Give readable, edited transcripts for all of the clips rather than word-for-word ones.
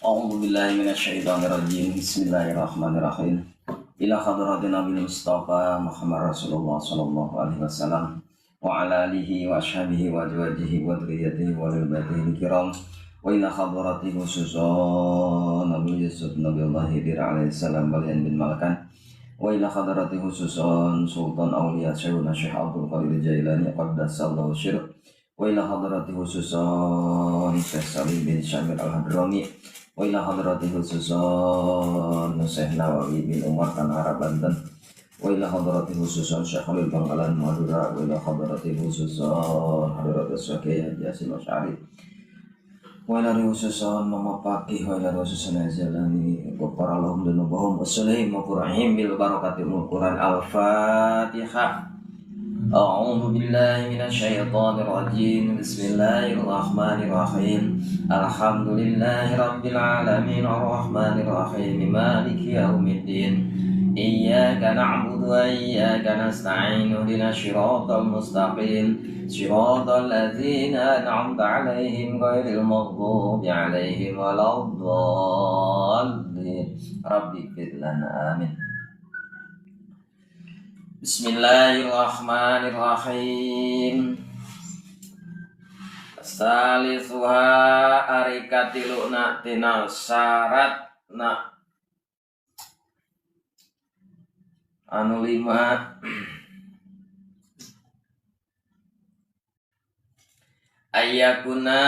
A'udzu billahi minasyaitonir rajim. Bismillahirrahmanirrahim. Ila hadratin Nabi Mustafa Muhammad Rasulullah sallallahu alaihi wasallam wa ala alihi wa ashabihi wa azwajihi wa dzurriyyatihi wa lil baitihi kiram wa ila hadrati khususan Nabi Yusuf Nabi Allah Khidir alaihi salam balian bin Malkan wa ila hadrati khususan Sultan Aulia Syekhuna Syekh Abdul Qadir Jailani qaddasallahu sirr wa ila hadrati khususan Syekh Salim bin Syamil Al-Hadrami wa ila hadrati khususan Syekh Nawawi bin Umar Tanara Banten wa ila hadrati khususan Syekh Khalil Bangkalan Madura wa ila hadrati khususan Hadrat Syekh Yasin Asy'ari wa ila khususan Mama Fakih wa ila khususan Azalani ghafara lahum dzunubahum wassalihim wa qur'ahim bil barakati umul Quran. Al-Fatihah. A'udzu billahi minasyaitonir rajim. Bismillahirrahmanirrahim. Alhamdulillahi rabbil alamin arrahmanir rahim maliki yaumiddin. Iyyaka na'budu wa iyyaka nasta'in ihdinas siratal mustaqim siratal ladzina an'amta 'alaihim ghairil maghdubi 'alaihim waladdallin. Rabbi ighfir lana amin. Bismillahirrahmanirrahim. Salisuha ari katiluna tina syarat na anu lima ayakuna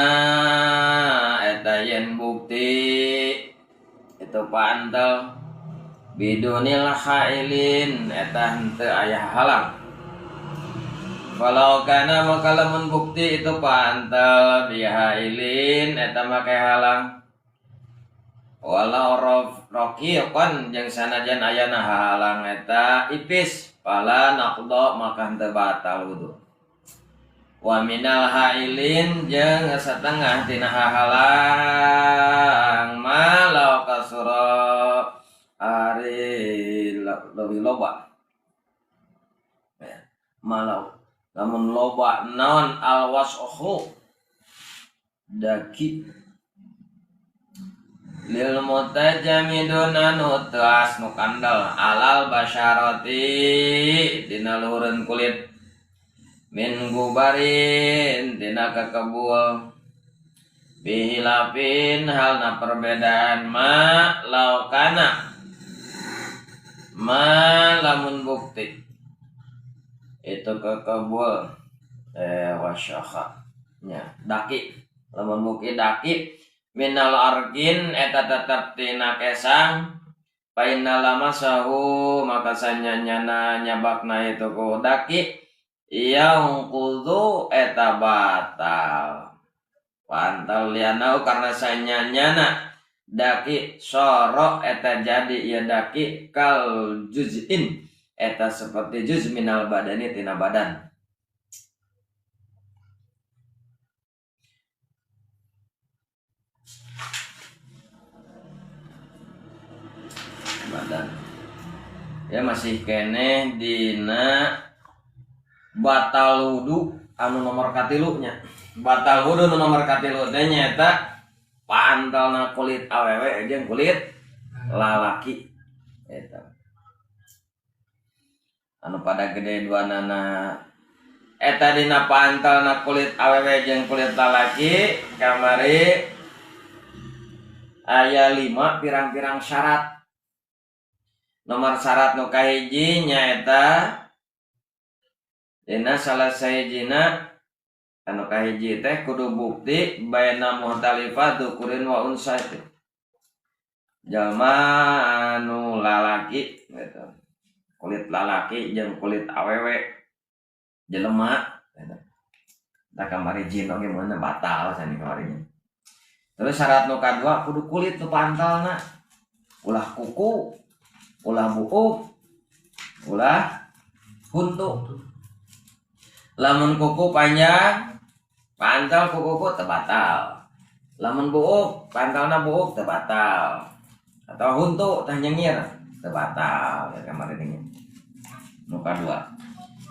eta yen bukti itu pantal bidunil hailin eta henteu aya halang. Walau kana maka lamun bukti itu pantal bihailin eta make halang. Walau roqiqan jeung sanajan ayana halang eta ipis fala naqda maka henteu batal wudu. Wa minal hailin jeung satengah tina halang malau kasura ari leuwih loba. Ya, malau lamun loba naon alwasohu daki lil mutajamiduna nu teas nu kandel alal basyarati dina luhureun kulit min gubarin dina kekebul bihilafin halna perbedaan ma laukana ma lamun bukti itu kekebul wasyakha nya daki lamun bukti daki minal argin eta tetep tina kesang painna lamasahu maka sanyanyana nyabakna itu ku daki yang kudu eta batal pantal lianau karena sanyanyana daki sorok eta jadi ya daki kal juz'in eta seperti juz minal badani tina badan. Badan ya masih keneh dina batal wudu anu nomor katilu nya. Batal wudu nu nomor katilu teh nyaeta pantalna kulit awewe jeung kulit lalaki eta anu pada gede dua nana eta dina pantalna kulit awewe jeung kulit lalaki kamari aya 5 pirang-pirang syarat. Nomor syarat nu kahiji nyaeta dina salah sahijina anu kahiji teh kudu bukti baina muhtalifah dzukurin wa unsa itu jalma anu lalaki gitu. Kulit lalaki jeung kulit awewe jelema gitu. Tah kamari jin oge meunang batal sani kamarinya. Terus syarat nu kadua kudu kulit nu pantalna ulah kuku ulah buuk ulah huntu. Lamun kuku panjang pantal kuku teu batal. Lamun buuk pantalna buuk teu batal. Atau huntu tah nyengir teu batal ya kamari nya. Nu kadua.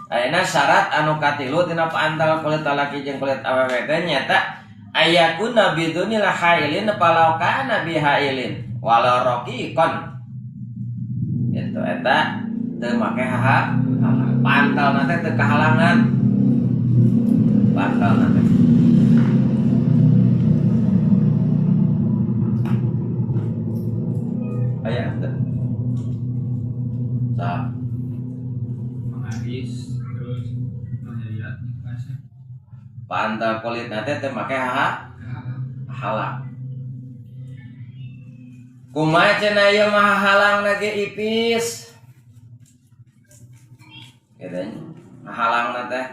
Ayeuna syarat anu katilu tina pantal kulit lalaki jeung kulit awewe teh nyaeta Ayakuna bidunil hailin palau kana bihailin walau raqiqan. Gitu eta teu make halang. Pantalna teh teu kahalangan. Pantalna teh. Aya teu? Sa Mengagis terus menyayat nikasnya. Pantal kulit teh teu make halang. Kumaha cenah ieu mah halang lagi ipis. Gitu nya. Halangna teh.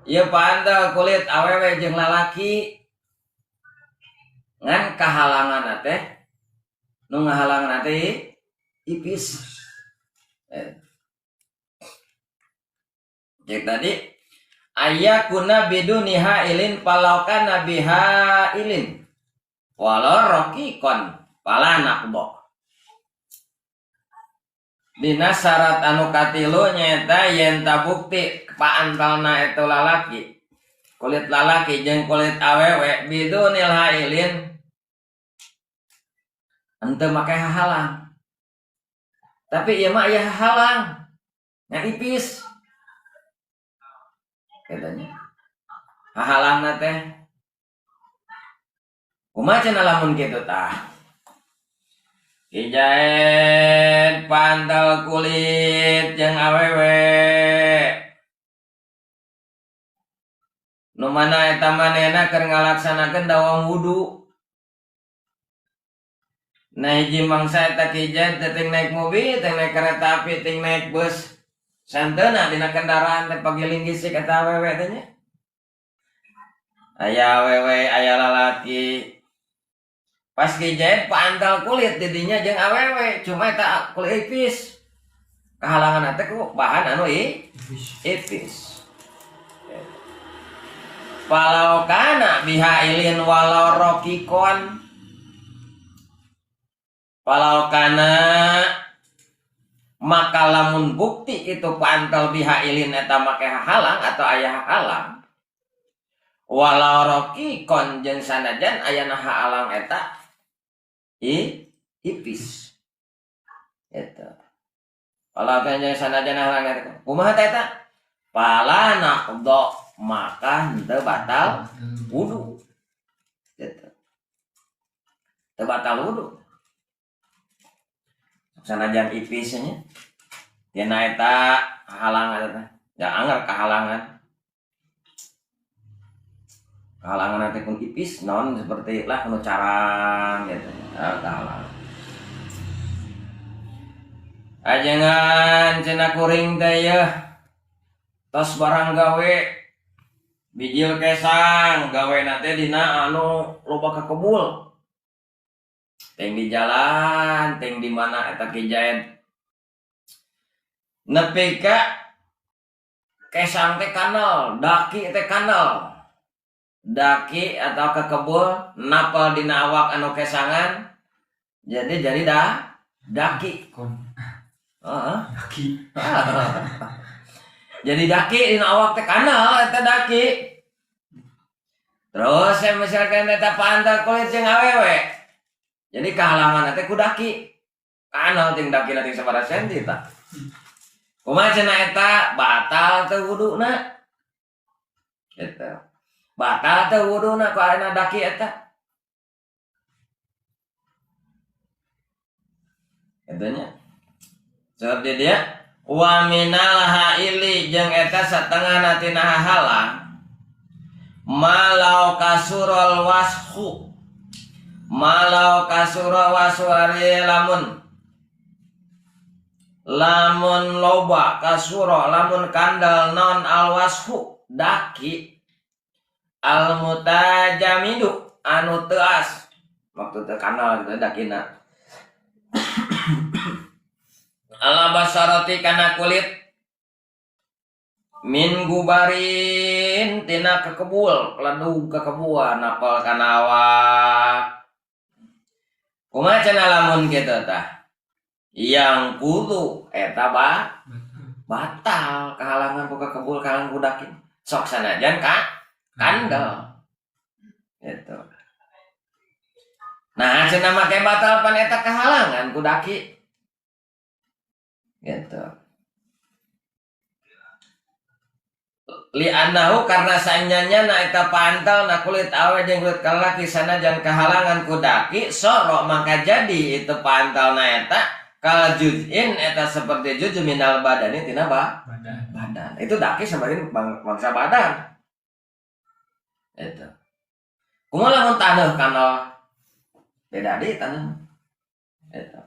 Ieu pantal kulit awewe jeung lalaki. Ngan kahalanganna teh nu ngahalanganna teh ipis. Jadi tadi ayakuna biduni hailin palau kana bihailin walau raqiqan pala naqba. Dina syarat anu katilu nyaeta yen tabukti paantalna eta lalaki kulit lalaki jeung kulit awewe bidunil hailin henteu make hahalang. Tapi ieu mah aya hahalang nya ipis. Katanya hahalangna teh kumaha cenah lamun kitu tah? Kijaet pantal kulit jeung awewe nu mana eta manehna keur ngalaksanakeun dawam wudu. Nah hiji mangsa eta kijaet teh ting naik mobil, ting naik kereta api, ting naik bus. Santeuna dina kendaraan teh pagiling gisik eta awewe teh nya. Aya awewe, aya lalaki. Pas kijaet pantal kulit didinya jeung awewe, cuma eta kulit ipis. Kahalangan teh ku bahan anu ipis. Palau kana bihailin walau raqiqan. Palau kana maka lamun bukti itu pantal bihailin eta make halang atau aya halang. Walau raqiqan jeung sanajan ayana halang eta ipis. Eta. Walau kana sanajan halang eta kumaha teh eta? Pala naqda maka henteu batal wudu. Eta. Teu batal wudu. Sanajan ipis nya. Dina eta halangan eta. Da anger kahalangan. Kahalangan nanti pun ipis non seperti lah nu carang gitu. Nah, kahalangan. Ajengan cenah kuring teh yeuh. Tos barang gawe bijil kesang gawe nate dina anu loba kakebul. Teng di jalan, teng di mana eta kijaet. Nepi ka kesang teh kanal, daki teh kanal. Daki atau kekebul napal dina awak anu kesangan jadi dah daki. Heeh. Daki. Jadi daki dina awak teh kanal eta daki. Terus saya misalkan eta pantal kulit jeung awewe. Jadi kahalangan teh ku daki. Kanal ting daki na ting sabaraha senti tah. Kumaha cenah eta batal teh wuduna. Eta. Batal teh wuduna ku ayeuna daki eta. Eta nya. Seperti dia wa minal haili jeung eta satengahna tina hahalang malau kasurul washu malau kasurul washu ari lamun lamun loba kasuro lamun kandal non al washu daki al mutajamidu anu teuas waktu teu kandal gitu dakina ala basarati kana kulit min gubarin tina kekebul keledug kekebuan napal kana awak kumaha cenah lamun kitu tah yang kudu eta Batal kahalangan ku kebul kahalangan ku daki. Sok sanajan ka kandel. Gitu. Nah, cenah make batal pan eta kahalangan ku daki. Gitu. Li annahu karena sanyanya na eta pantal na kulit awe jeung kulit kalaki sanajan kahalangan ku daki soro maka jadi itu pantal na eta kal juz'in eta seperti juz minal badani tina badan. Badan. Itu daki samarin bangsa badan. Eta. Kumaha lamun taneuh kanal beda deui taneuh. Eta.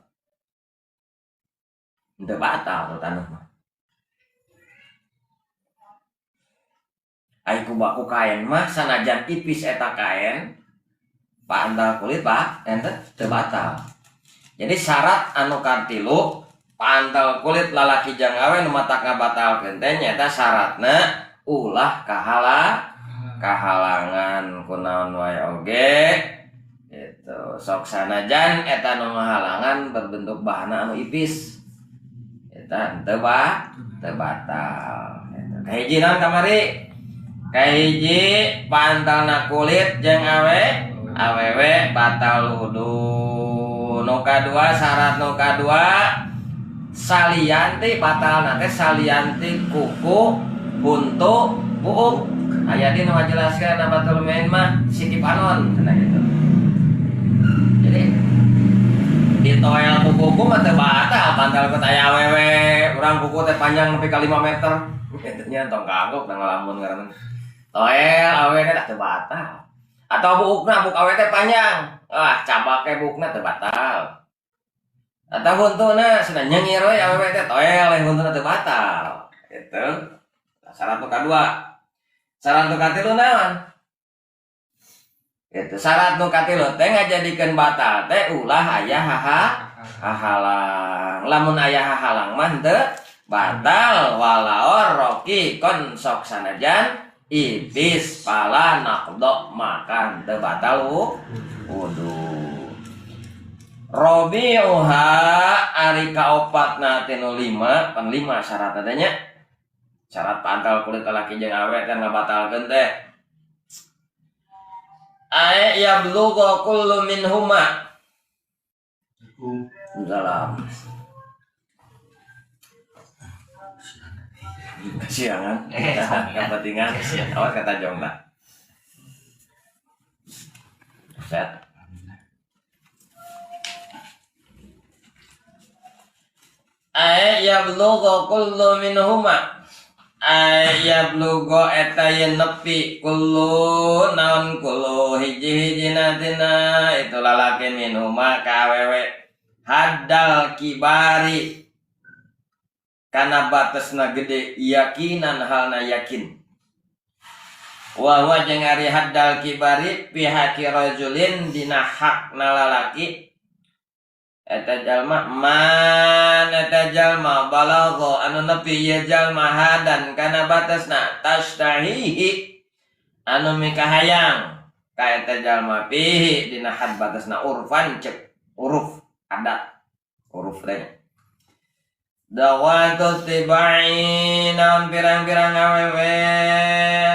Henteu batal taneuh mah. Ai ku baku kain mah sanajan ipis eta kain pantal kulit pak ente teu batal. Jadi syarat anu katilu pantal kulit lalaki jeung awe nu matak ngabatalkeun teh nyaeta syaratna ulah kahalangan kunaon wae oge gitu. Sok sanajan eta nu ngahalangan berbentuk bahana anu ipis eta henteu teu batal. Kahiji naon kamari? Kahiji pantalna kulit jeung awe awewe batal wudu. Nu kadua syarat nu kadua salianti batalna teh salianti kuku huntu buuk. Aya di nu ngajelaskeun batul main mah sikip anon cenah gitu. Jadi ditoel ku kuku mah teu batal pantal ku aya awewe urang kuku teh panjang nepi ka 5 meter. Kitu nya tong kagok da ngalamun ngaranna. Toel awe teh teu batal. Atau buukna buuk awe teh panjang. Ah, cabake buukna teu batal. Atau huntuna cenah nyengir we awewe teh toel huntuna teu batal. Gitu. Nah, syarat nu kadua. Syarat nu katilu naon? Gitu. Syarat nu katilu teh ngajadikeun batal teh ulah aya hahalang. Lamun aya hahalang mah teu batal walaor roki kon sok sanajan ibis pala naqdo makan teu batal wudu. Robiuha ari kaopatna tinu 5 pan 5 syarat teh nya. Syarat pantal kulit lalaki jeung awe teh ngabatalkeun teh. Ae yablugha kullu minhuma. Salam. Kesiangan, kepentingan, awas kata jongna. Set. Ae yablugha kullu minhuma. Ae yablugha eta yen nepi kullu naon kullu hiji-hijina tina itu lalaki minhuma ka awewe haddal kibari kana batasna gede yakinan halna yakin wa huwa jeung ari haddal kibari pihaki rajulin dina hakna lalaki eta jalma man eta jalma balagha anu nepi ieu jalma hadan kana batasna tashtahihi anu mikahayang ka eta jalma fihi dina had batasna urfan cek uruf adat uruf teh dawatu tibai naon pirang-pirang awewe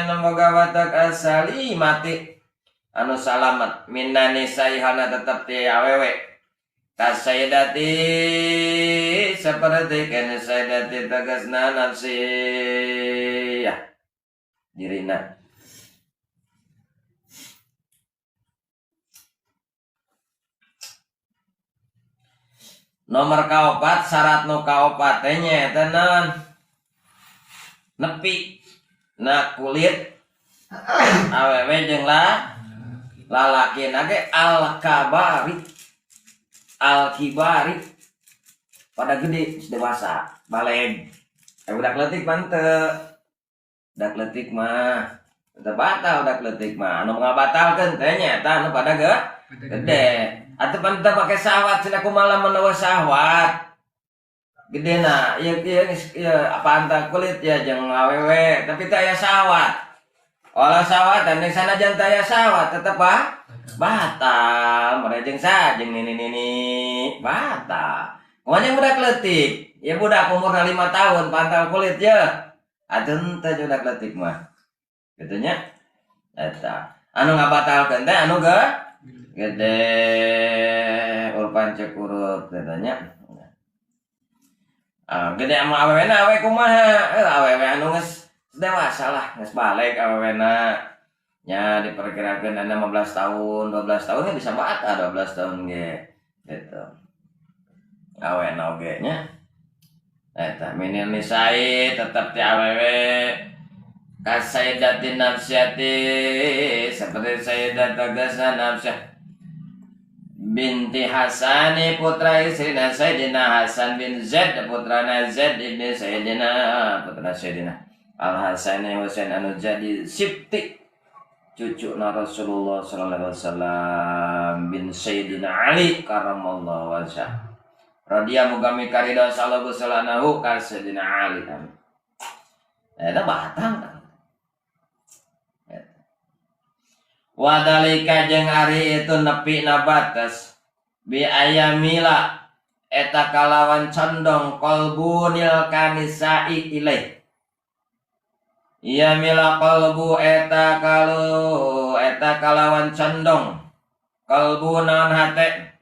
anu boga watak asali mati anu salamet minani saihana tetep ti awewe kasaidati seperti kana saidati tegasna nafsi ya dirina nomor kaopat syarat nu kaopat teh nya eta naon nepi na kulit awewe jeung lalaki na ge al kabari al kibari pada gede dewasa baleg budak leutik mah teu budak leutik mah teu batal budak leutik mah anu ngabatalkeun teh nya eta anu pada gede. Atuh pan teu pake syahwat cenah kumaha lamun eueuh syahwat. Gedena ieu ieu ieu apa antah kulit ya jeung awewe tapi teu aya syahwat. Olah syahwat dan sanajan teu aya syahwat tetep batal. Mere jeung sa jeung nini-nini batal. Kumaha jeung budak leutik? Ya budak umurna 5 tahun pantal kulit ya. Atuh teh budak leutik mah. Kitu nya. Eta. Anu ngabatalkeun teh anu gede urpan cek urut kitu nya. Gede ama awewena awe kumaha? Awewe anu geus dewasa lah, geus baleg awewena. Nya diperkirakeun 15 tahun, 12 tahun bisa batal 12 tahun ge. Gitu. Awena oge nya. Eta minil nisai tetep ti awewe kasayyidatin nafsiyati seperti sayyidat tegasna nafsiyah binti Hasani putra istrina Sayyidina Hasan bin Zaid putrana Zaid ibni Sayyidina putra Sayyidina Al Hasani Husain anu jadi sibti cucu na Rasulullah sallallahu alaihi wasallam bin Sayyidina Ali karramallahu wajhah radhiya muga mikaridho sallallahu alaihi ka Sayyidina Ali. Amin. Eta batang. Wadalika jeung ari itu nepi na batas bi ayamila eta kalawan condong qalbunil kanisai ilaih. Yamila qalbu eta kalu eta kalawan condong qalbu naon hate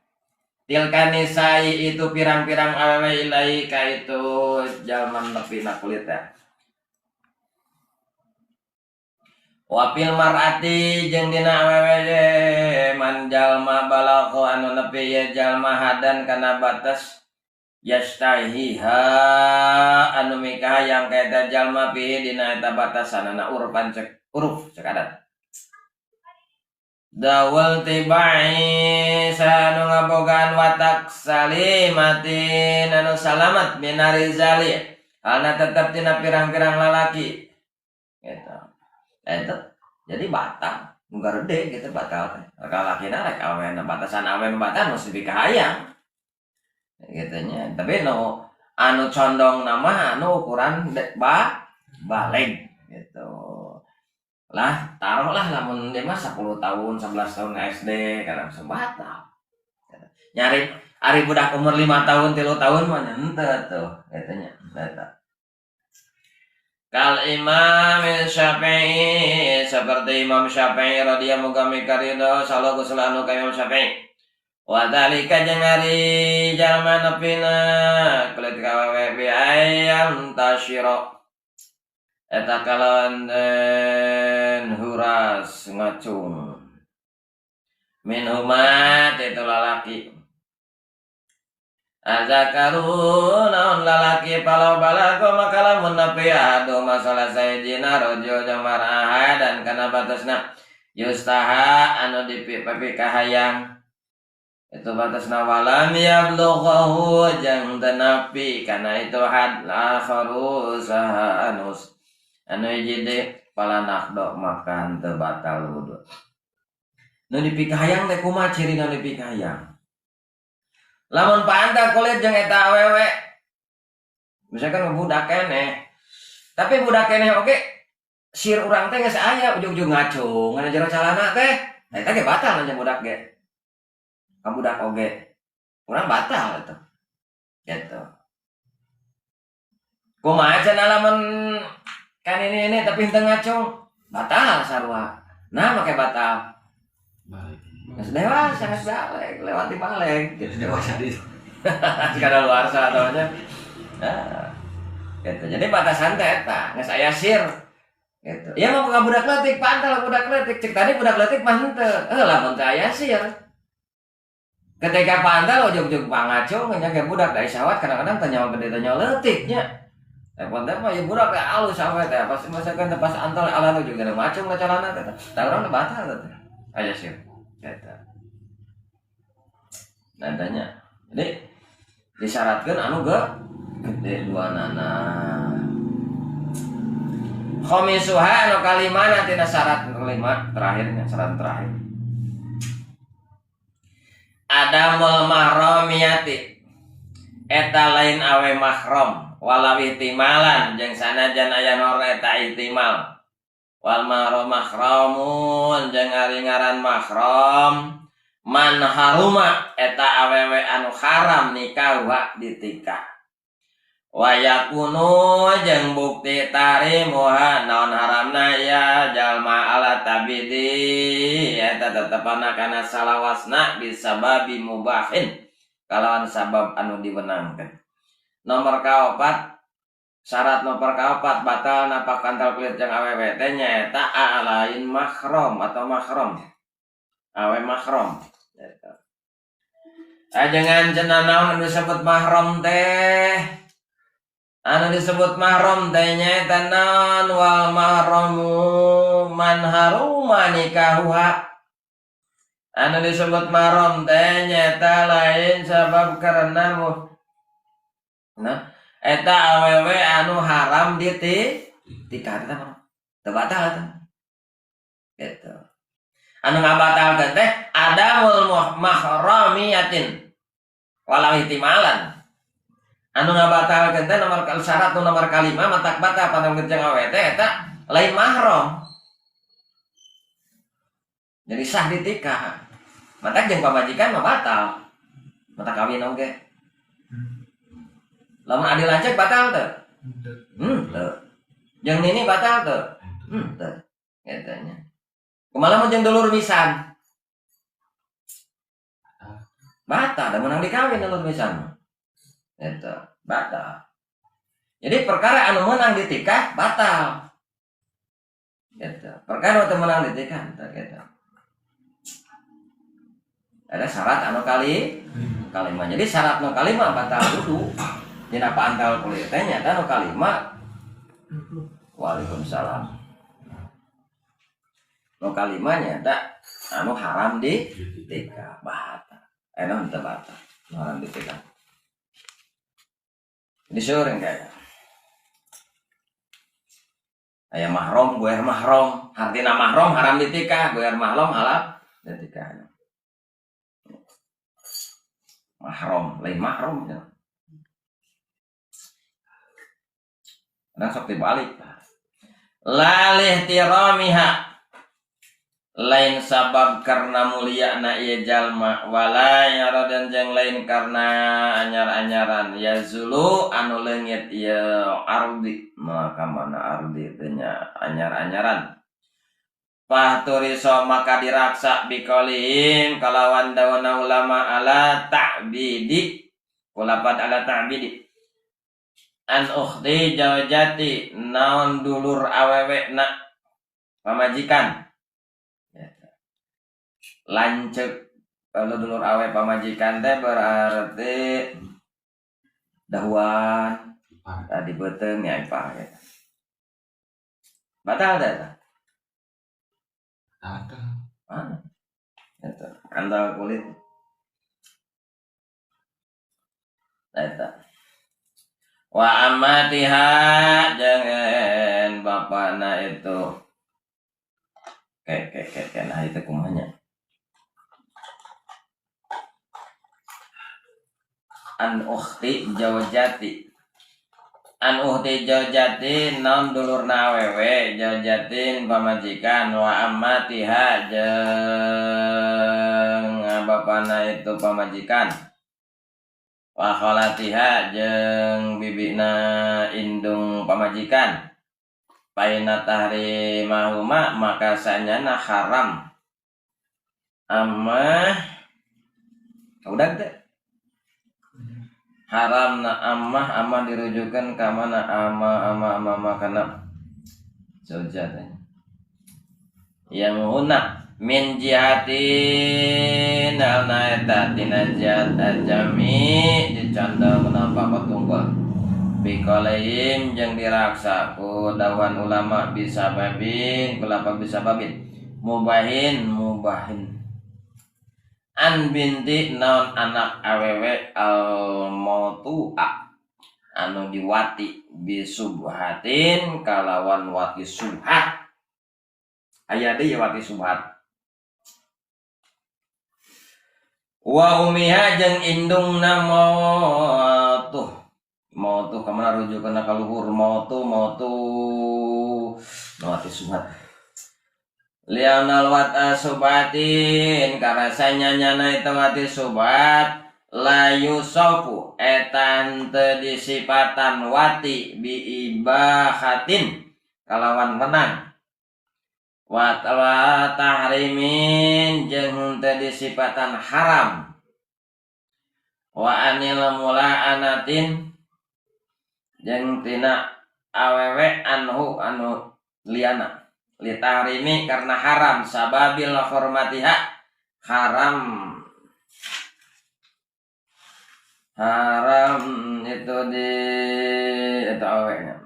tilka nisai itu pirang-pirang awewe ilaih ka itu jalma nepi na kulit ya. Wapil mar'ati jeung dina awewe man jalma balagha anu nepi ye jalma hadan kana batas yastahiha anu mikahayang ka eta jalma pihi dina eta batasanana urpan cek uruf cek adat. Dawal tibai sanu ngabogaan watak salimatin anu salamat minarizali alna tetep tina pirang-pirang lalaki gitu. Itu jadi batal muga gede gitu batal teh. Kalau lakina rek awena batasan awen batal mesti dikahayang gitu nya. Tapi no anu condong nama anu ukuran baleg gitu. Lah taruhlah lamun dia mah 10 tahun 11 tahun SD kadang batal. Nyari ari budak umur 5 tahun 3 tahun mah henteu tuh gitu nya. Eta. Kal Imam Syafi'i seperti Imam Syafi'i radhiyallahu mikaridho sallallahu alaihi ka Imam Syafi'i. Wa dzalika jeung ari jalma nepina kulit kawewe bi ayam tasyira eta kalawan huras ngacung min huma itu lalaki azakaru naon lalaki palau balago maka lamun nepi adu masalah sayyidina rojo jeung mar'ah dan kana batasna yustaha anu dipipikahayang itu batasna walam yablughahu jeung teu nepi kana itu had akharu saha anus anu hiji deui palanakdo maka teu batal wudu. Nu dipikahayang teh kumaha cirina dipikahayang? Lamun paanta kulit jeung eta awewe misalkan budak keneh tapi budak keneh oge sir urang teh geus aya ujug-ujug ngacung ngana jero calana teh eta ge batal nya budak ge ka budak oge urang batal eta gitu kumaha cenah lamun kan ini tapi henteu ngacung batal sarua nah make batal balik. Geus dewasa, geus balik, lewat di balik gitu. Dewasa di. Sekadar luar sana taunya. Nah, gitu. Jadi batasan teh eta, geus aya sir. Gitu. Ya mau ka budak leutik, pantal budak leutik. Cek tadi budak leutik mah henteu. Lamun teu aya sir. Ketika pantal ujug-ujug pangacung nya ge budak da syahwat kadang-kadang teh nyawa gede teh nyawa leutik nya. Telepon teh mah ya budak teh alus sampe teh pas misalkan teh pas antal ala ujug teh macung ka calana teh. Tah urang teh batal teh. Aya sir. Eta. Nandanya. Jadi disyaratkan anu gede dua nana. Khamisuha anu kalimana tina syarat kelima terakhirnya syarat terakhir. Adamul mahramiyati. Eta lain awe mahram walau ihtimalan jeung sanajan aya nor eta ihtimal. Wal mahram mahramun jeung ari ngaran mahram man haruma eta awewe anu haram nikah wa ditikah. Wa yakunu jeung bukti tarimuha naon haramna ya jalma ala tabidi eta tetepana kana salawasna bisababi mubahin kalawan sabab anu diwenangkeun. Nomor kaopat, syarat nomor kaopat batal napak antal kulit jeung awewe teh nyaeta lain mahram atau mahram. Awe mahram. Eta. Ajengan cenah naon anu disebut mahram teh? Anu disebut mahram teh nyaeta naon wal mahramu man haruma nikahuha. Anu disebut mahram teh nyaeta lain sabab karena nah eta awewe anu haram ditikah eta mah teu batal eta. Gitu. Anu ngabatalkeun teh adamul mahramiyatin walau ihtimalan. Anu ngabatalkeun teh nomor syarat nu nomor kalima matak batal pada jeung awewe teh eta lain mahram. Jadi sah ditikah. Matak jeung pamajikan mah batal. Matak kawin oge. Lamun adi lanceuk batal teu? Teu. Jeung nini batal teu? Teu. Eta nya. Kumaha mun jeung dulur misan? Batal, da meunang dikawin dulur misan mah. Eta batal. Jadi perkara anu meunang ditikah batal. Eta perkara anu meunang ditikah eta gitu. Ada syarat anu kali kalima. Jadi syarat nu kalima batal kudu. Dina pantal kulit teh nyata nu kalima. Waalaikumsalam. Nu kalima nyata anu haram ditikah batal. Anu henteu batal. Nu haram ditikah. Disuruh kayaknya. Aya mahram, goer mahram. Hartina mahram haram ditikah, goer mahram halal ditikah. Mahram, lain mahram ya. Kadang sok dibalik. Lalih tiramiha lain sabab karena mulia na ieu jalma wala yaradan jeung lain karena anyar-anyaran ya zulu anu leungit ieu ardi maka mana ardi teh nya anyar-anyaran fahturiso maka diraksa biqaulihim kalawan dawana ulama ala ta'bidi kulapat ala ta'bidi an ukhti jaujati naon dulur awewe na pamajikan lanceuk kalau dulur awe pamajikan teh berarti dahuan tadi beuteung nya ipar gitu. Batal teh eta? Batal. Ah. Eta antal kulit. Eta. Wa amatiha jangan bapana itu. Ke nah itu kumanya. An ukhti jaujati. An ukhti jaujati naon dulurna awewe jaujatin pamajikan wa ammatiha jeung bapana itu pamajikan wa khalatiha jeung bibina indung pamajikan paina tahrimahuma maka sanyana haram amma udah teh haram na ammah ammah dirujukan ka mana amma amma amma amma kana zaujat yang huna min jihatin alna eta tina jihat ajami dicanda menapa patungkul biqalaim jeung diraksa ku dawan ulama bisababin kulapa bisababin mubahin mubahin an binti naon anak awewe al mautua anu diwati bisubhatin kalawan wati subhat aya deui wati subhat wa umiha jeung indungna mautuh mautuh ka mana rujukanna ka luhur mautu mautu wati subhat lianal wat asubatin karena sanyanya itu mati subat La yusofu etan teu disipatan wati biibahatin kalawan wenang wa tahrimin jeung teu disipatan haram wa anil mula'anatin jeung tina awewe anhu anu liana li tahrimi karena haram sababil hormatiha haram haram itu di itu awenya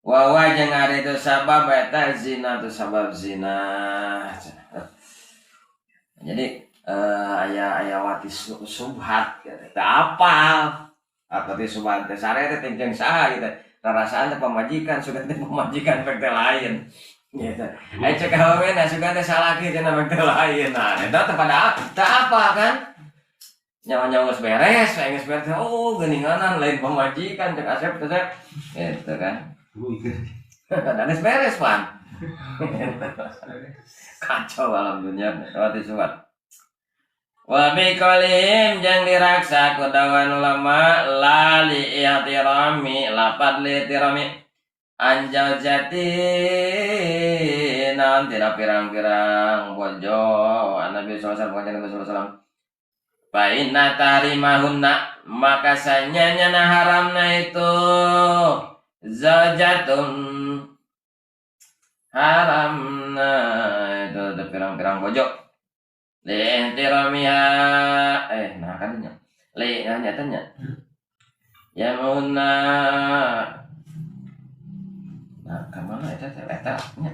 wa jeung ari itu sabab eta zina itu sabab zina. Jadi aya wati subhat gitu teu apal atau di subhat teh sare teh jeung saha gitu rarasaan teh pamajikan sugan teh pamajikan pek teh lain gitu. Aya cek awewe na sugan teh salaki cenah pek teh lain. Nah eta teh pada teu apa kan nyawa-nyawa geus beres, geus beres, oh geuninganan lain pamajikan cek Asep teh gitu kan. Dan geus beres pan. Kacau alam dunia wati subat. Wa bi qalim jeung diraksa ku dawan ulama la li ihtirami lapad li ihtirami anjal jati naon tina pirang-pirang bojo Nabi sallallahu alaihi wasallam. Fa inna tahrimahunna maka sanyanya haramna itu zaujatun haramna itu pirang-pirang bojo li ihtiramiha nah kan nya li nyatanya yamunna nah ka mana eta teh eta nya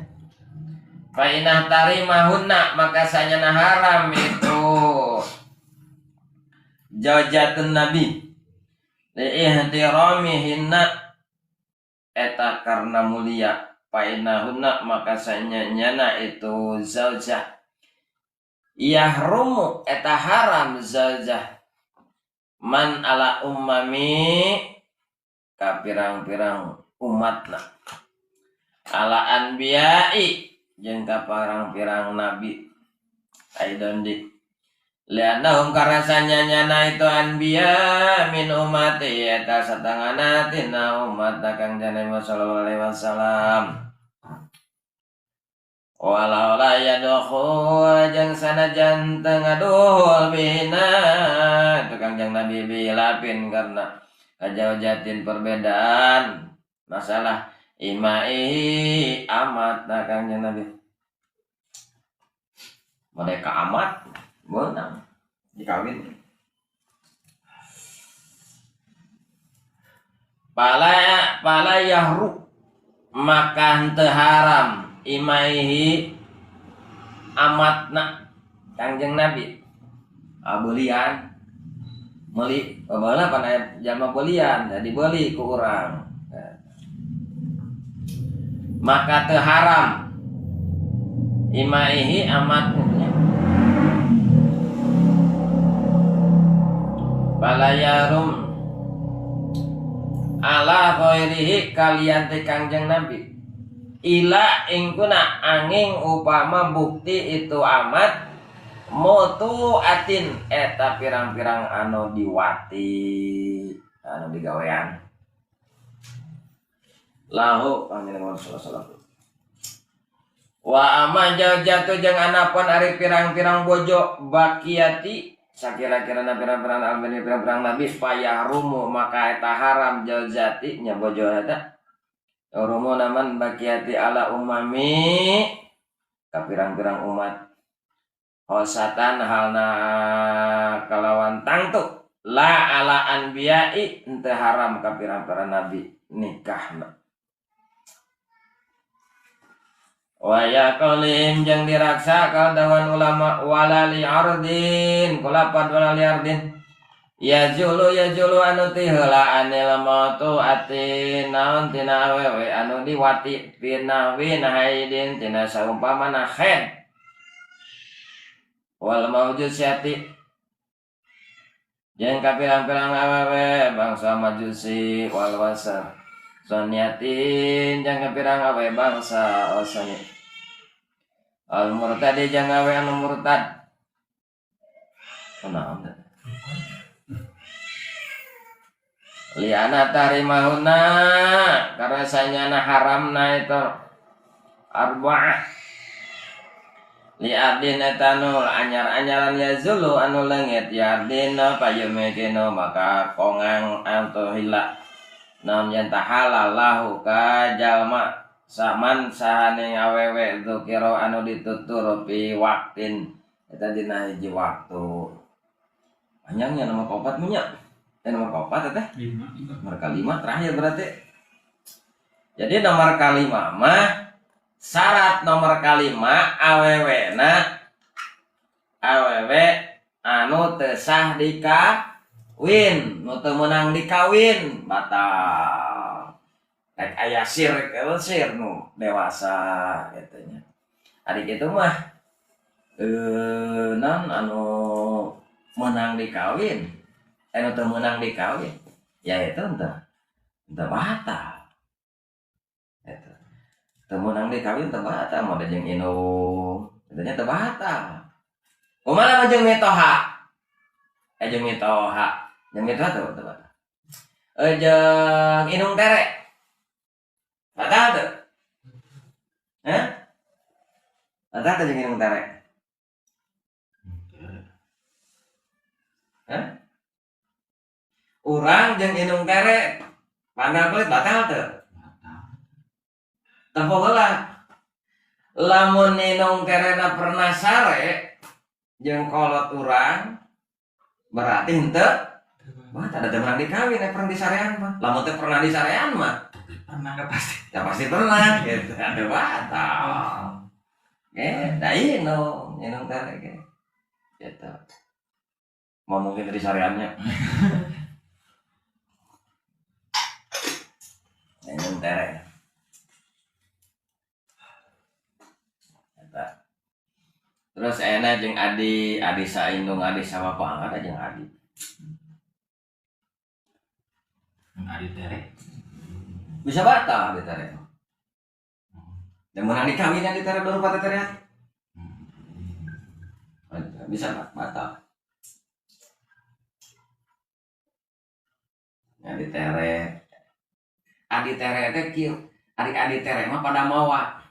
fa inna tahrimahunna maka sanyana haram itu zaujatun nabi li ihtiramihinna eta karena mulia painahunna maka sanyana itu zaujah yahrumu eta haram zaujah man ala ummami ka pirang-pirang umatna ala anbiya'i jeung ka pirang-pirang nabi aidon di lianahum karena sanyanya itu anbiya min umati eta satangana tina umat Kang Nabi sallallahu alaihi wasallam walau la yadkhul jeung sanajan teu ngaduhul bina itu Kangjeng Nabi bilapin karena kajaujatin perbedaan masalah imai amat Kangjeng Nabi mereka amat benang dikawin pala yahru maka henteu haram imaihi amatna Kangjeng Nabi belian meuli baheula pan aya jalma belian jadi beuli ku urang maka teu haram imaihi amatna balayarum ala ghairihi kalian teh Kangjeng Nabi ila ingkuna angin upama bukti itu amat mutu atin eta pirang-pirang anu diwati anu digawean lahu panjenengan sallallahu alaihi wasallam wa ama jatuh jeung anapun ari pirang-pirang bojo bakiati sakira-kira pirang-pirang albani pirang-pirang nabi payahrumu maka eta haram jauzati nya bojo eta rumu naman bakiati ala umami ka pirang-pirang umat hosatan halna kalawan tangtu la ala anbiya'i henteu haram ka pirang-pirang nabi nikahna wa yaqalim jeung diraksa kadawan ulama wala li ardin kulapat wala li ardin yajulu yajulu anu ti heula anil mautu ati naon tina awewe anu diwati pinawi haidin tina saumpamana khaid wal maujusiati jeung kapirang-pirang awewe bangsa majusi wal wasa soniatin jeung kapirang awewe bangsa osani al murtadi jeung awe anu murtad. Kunaon teh? Liana tarimahuna karena sanyana haramna itu arba'ah liardin etanul anyar-anyaran yazulu anu leungit yardin payumekino maka kongang anto hila naon yen tahalal lahu ka jalma saman sahane awewe dzukira anu ditutur fi waktin eta dina hiji waktu. Panjangnya nomor 4 minyak. Nomor 4 teh? 5. Nomor 5 terakhir berarti. Jadi nomor 5 mah syarat nomor 5 awewe na awewe anu teu sah dikawin, nu teu meunang dikawin batal. Rek aya sir sir nu dewasa kitu nya. Ari kitu mah non anu meunang dikawin, anu teu meunang dikawin, ya itu ente batal. Eta. Teu meunang dikawin teu batal, moal jeung indung, eta nya teu batal. Kumaha mah jeung mitoha? Jeung mitoha, jeung mitoha teu batal. Jeung indung tere. Batal teu? Hah? Batal teu jeung indung tere? Hah? Urang jeung indung tere pandal kulit batal teu? Batal. Tempo heula. Lamun indung terena pernah sare jeung kolot urang berarti henteu batal, ada teu meunang dikawin, pernah disarean mah. Lamun teu pernah disarean mah pernah enggak pasti. Ya pasti pernah gitu, ada batal. Da indung, indung tere ge. Gitu. Mau mungkin disareannya. Indung tere. Eta. Terus enak jeung adi, adi saindung, adi sama banget jeung adi. Jeung adi tere. Bisa batal adi tere. Dan menang dikawin adi tere baru pada tere. Bisa batal. Adi tere. Adi tere teh kieu. Adi tere mah pada mawa.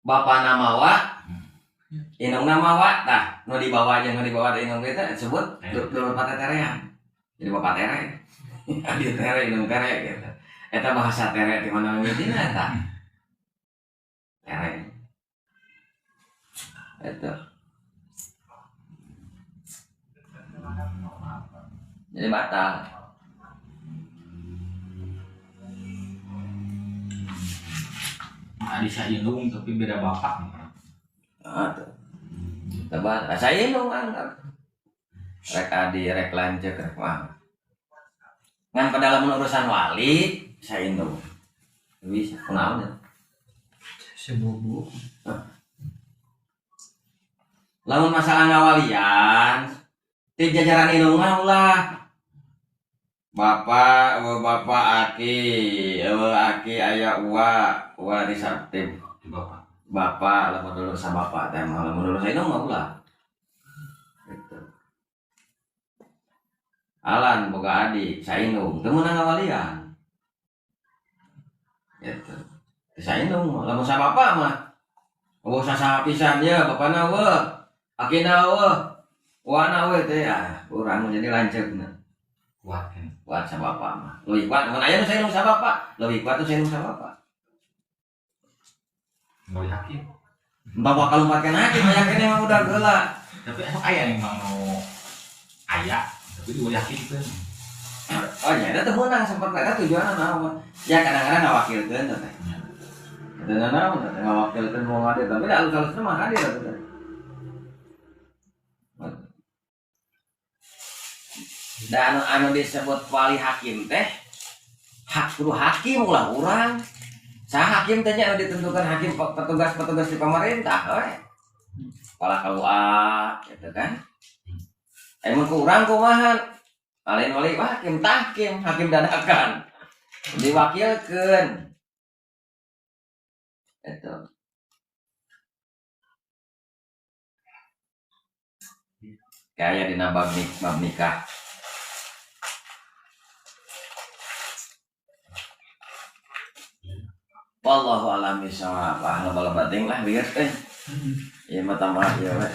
Bapana mawa, indungna mawa, tah nu dibawa jeung nu dibawa teh indung teh disebut dulur pateterean. Jadi bapak tere. Adi tere indung tere gitu. Eta bahasa tere di mana mimitina eta. Tere. Eta. Jadi batal. Adi saindung tapi beda bapak. Ah tuh. Tebal, saindung kan. Rek adi, rek lanceuk, rek mah. Ngan pada lamun urusan wali saindung. Bisa kunaon ya? Sebubu. Lamun masalah ngawalian, ti jajaran indung mah ulah. Bapak, eueuh bapak aki, eueuh aki aya uwa, uwa di sabti. Bapak. Bapak lamun dulur sa bapak teh mah lamun dulur sa indung mah ulah. Gitu. Alan boga adik saindung teu meunang ngawalian. Gitu. Saindung mah lamun sa bapak mah eueuh sasaha pisan ye bapana eueuh, akina eueuh, uwana eueuh teh ah urang jadi lanceukna. Kuat kan. Kuat sa bapak mah. Leuwih kuat mun aya nu saindung sa bapak, leuwih kuat nu saindung sa bapak. Mau yakin. Bawa kalumpat kana hakim yakin emang udah geula. Tapi emang aya nih mang nu aya, tapi dua yakin teh. Oh nya eta teu meunang sempat eta tujuanna naon. Ya kadang-kadang ngawakilkeun teh. Eta naon teh ngawakilkeun mau hadir tapi da alus-alusna mah hadir atuh teh. Da anu disebut wali hakim teh hak kudu hakim ulah urang. Saha hakim teh nya anu ditentukan hakim petugas-petugas di pemerintah we. Kepala KUA gitu kan. Emang ku urang kumaha? Lain wali hakim tahkim, hakim dadakan. Diwakilkeun. Eta. Kayak dina bab nikah. Wallahu a'lam bishawab. Ah, loba-loba teuing lah, lieur euy. Ieu mah tambah ieu we.